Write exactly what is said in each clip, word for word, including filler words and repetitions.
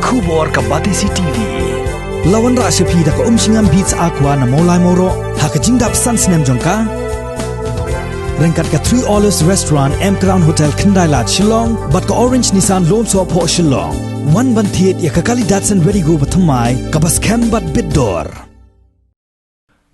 Khubor ka Batesi T V. La wanrah sha phi da ka Umshngam Beats Aqua na Mawlai Mawroh ha ka jingdap san snem jong ka. Ryngkat ka Three Olives Restaurant, M Crown Hotel, Khyndai Lad, Shillong, bad ka Orange Nissan Lum Sohphoh, Shillong. Wan ban thied ïa ka kali Datsun Redi-GO bathymmai kaba skhem bad bit dor.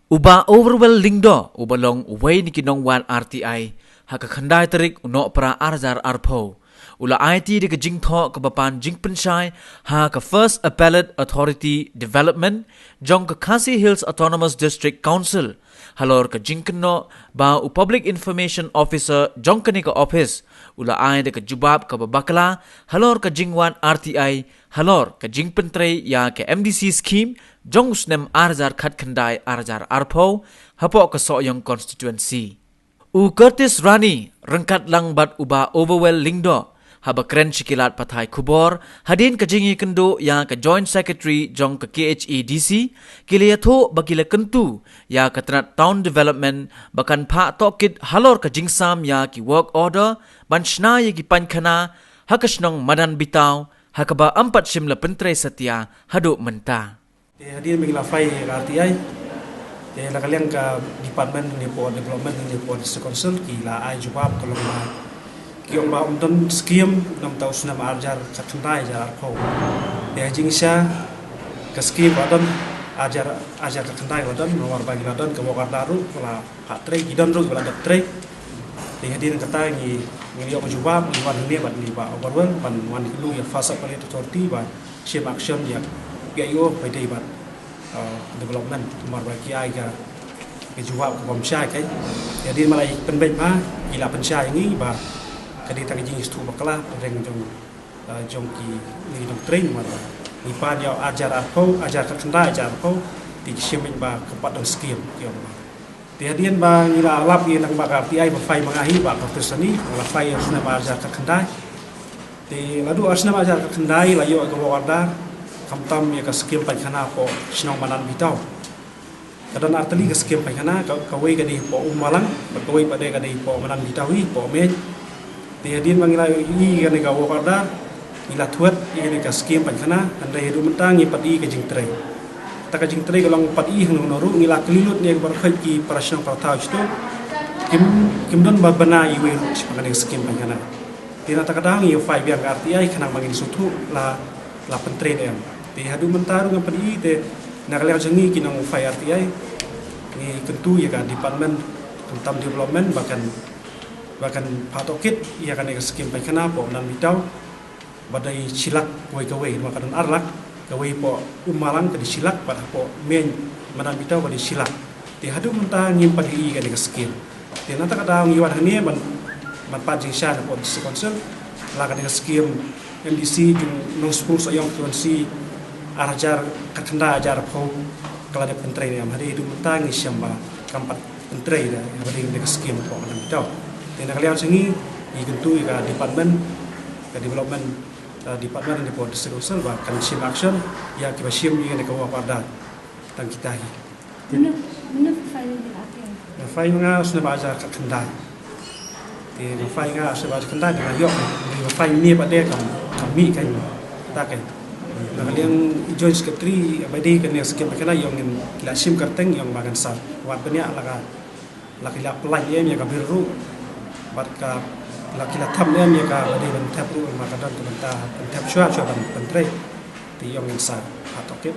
U Bah Overwell Lyngdoh, uba long uwei na ki nongwan R T I, ha ka khyndai tarik u Nohprah ar hajar arphew, u la aiti da ka jingthoh kaba pan jingpynshai ha ka First Appellate Authority Development jong ka Khasi Hills Autonomous District Council, halor ka jingkynnoh ba u Public Information Officer jong kane ka office u la ai da ka jubab kaba bakla halor ka jingwan R T I halor ka jingpyntrei ïa ka M D C scheme jong u snem ar hajar khatkhyndai ar hajar arphew hapoh ka Sohiong constituency. U Curtis Rani ryngkat lang bad u Bah Overwell Lyngdoh, haba kren sha ki lad pathai khubor hadien ka jingïakynduh ïa ka Joint Secretary jong ka K H A D C, ki la ïathuh ba ki la kyntu ïa ka tnat Town Development ba kan phah tohkit halor ka jingsam ïa ki work order ban shna ïa ki painkhana ha ka shnong Madan Bitaw, ha kaba ym pat shym la pyntrei satia haduh mynta. Te hadien ba ngi la file ïa ka R T I, te na ka liang ka department ne pdeng development ne pdeng district council ki la ai jubab ka long ba ki ong ba ym don scheme namar u snem ar hajar khatkhyndai ar hajar arphew. Te ha jingshisha ka scheme ba don ar hajar, ar hajar khatkhyndai ba don, namar ba ngi la don ka work order ruh ba la phah trei, ki don ruh ba la dep trei. Te hadien kata ngi, ngi ïoh ka jubab, ngi wan hangne bad ngi, Bah Overwell, ban wan kynnoh ïa First Appellate Authority ba shim action ïa, ïa ïoh ba dei bad, uh, development, namar ba ki ai ka, ka jubab ka bym shai kein. Hadien ba la pynbeit ba, ki la pynshai ïa ngi ba ka dei tang ka jingsngewthuh bakla hapdeng jong, uh, jong kine ki nongtrei, namar ba ngi pan ïa ar hajar arphew, ar hajar khatkhyndai ar hajar arphew, te ki shim beit ba kam pat don scheme, ki ong ba. Te hadien ba ngi la lap ïa nang ba ka R T I ba file ma nga hi, Bah Curtis Rani, la file ïa u snem ar hajar khatkhyndai. Te naduh u snem ar hajar khatkhyndai la ïoh ka work order, khamtam ïa ka scheme painkhana hapoh shnong Madan Bitaw. Ka don ar tylli ka scheme painkhana, ka, kawei ka dei hapoh Umbalang, bad kawei pat de ka dei hapoh Madan Bitaw hi, hapoh Meiñ. Te hadien ba ngi la ïohi ïa kane ka work order, ngi la thwet ïa kane ka scheme painkhana, hynrei haduh mynta ngim pat i ka jingtrei. Kata ka jingtrei ka long ym pat i hangno hangno ruh, ngi la kylli lut ïa ki baroh ki para shnong para thaw shatu. Kim, kim don ba bna iwei ruh shaphang kane ka scheme painkhana. Te na kata ka daw ngi ïa file biang ka R T I khnang ba ngin sngewthuh la, la pyntrei ne em. Te haduh mynta ruh ngim pat i, te na ka liang jong ngi ki nong file R T I, ngi kyntu ïa ka department khamtam development ba kan, ba kan phah tohkit ïa kane ka scheme painkhana hapoh Madan Bitaw ba dei shi lak kawei kawei, namar ka don ar lak, kawei hapoh Umbalang ka dei shi lak, bad hapoh Meiñ Madan Bitaw ka dei shi lak. Te haduh mynta ngim pat i kane ka scheme. Te na kata ka daw ngi wan hangne ban, ban pan jingshai na pdeng district council, la kane ka scheme M D C jong Nongspung Sohiong constituency ar hajar khatkhyndai ar hajar arphew ka la dep pyntrei ne em, hadien haduh mynta ngi shem ba kam pat pyntrei da, hadien kane ka scheme hapoh Madan Bitaw. Te na ka liang jong ngi, ngi kyntu ïa ka department, ka development, uh, department ne pdeng district council ba kan shim action ïa kiba shim ïa kane ka work order tang kita hi. Mynno, mynno phi file ïa ka R T I? Nga file nga u snem ar hajar khatkhyndai. Te nga file nga u snem ar hajar khatkhyndai, te nga ïoh, nga file mynne pat de kam, kam mih kein. Kata kein. Na ka liang i Joint Secretary ba dei kane ka scheme painkhana i ong ngin, ki la shim kyrteng, i ong ba ngan sa wad bniah, la ka, la ki la pynlait ne em ïa ka bill ruh, bad ka, la ki la thep ne em ïa kaba dei ban thep ruh, namar ka don ka bynta ban thep shuwa shuwa ban pyntrei. Te i ong ngin sa phah tohkit.